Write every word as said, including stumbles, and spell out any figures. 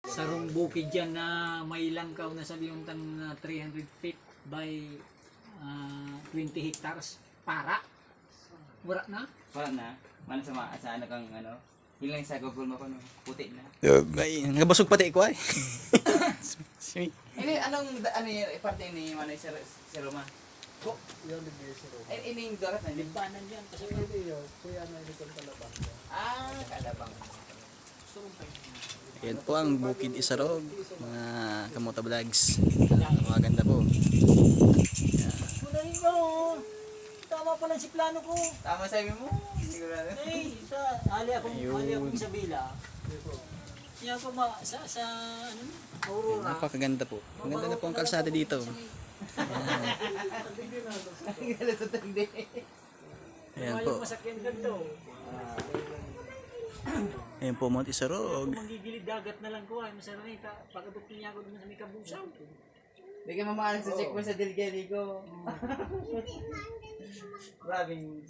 Sarong bukid yan na may langkaw na sabi yung tang, ah, three hundred feet by, ah, twenty hectares. Para. Wala na. Wala na. Mana sa mga, sa ano kang ano, hilang sa Google Map, ano, puti na. Ay, nabasog pati ko ay. Simi. Ini, anong, ano yung parte ni Manay Sir, Sir Roma? Ko, yun, nag-iisip ako. Eh, ining dagat na yun. Libanan yan. Kasi Hindi yun. Kuya, ano, ito yung kalabang. Ah, kalabang. Ayan po ang Bukid Isarog, mga Kamuta Vlogs. Maganda po. Kulay mo. Tama pala si plano ko. Tama sabi mo. Sigurado. Eh, sa ali akong, ali akong Ayun. Isabela. Siya pa ba sa, sa, ano na? Aurora. Napakaganda po. Maganda na po ang kalsada dito. Ang ganda sa tagdi. Ayan po. Yung masakyan ganito. Ayan po, Mount Isarog. Kung manggigilid dagat na lang ko, ay masarap na yung ta-, pag-abot niya ako naman sa may kabusaw. Hindi ka mamahalan sa checkpoint sa Delgenico. Grabing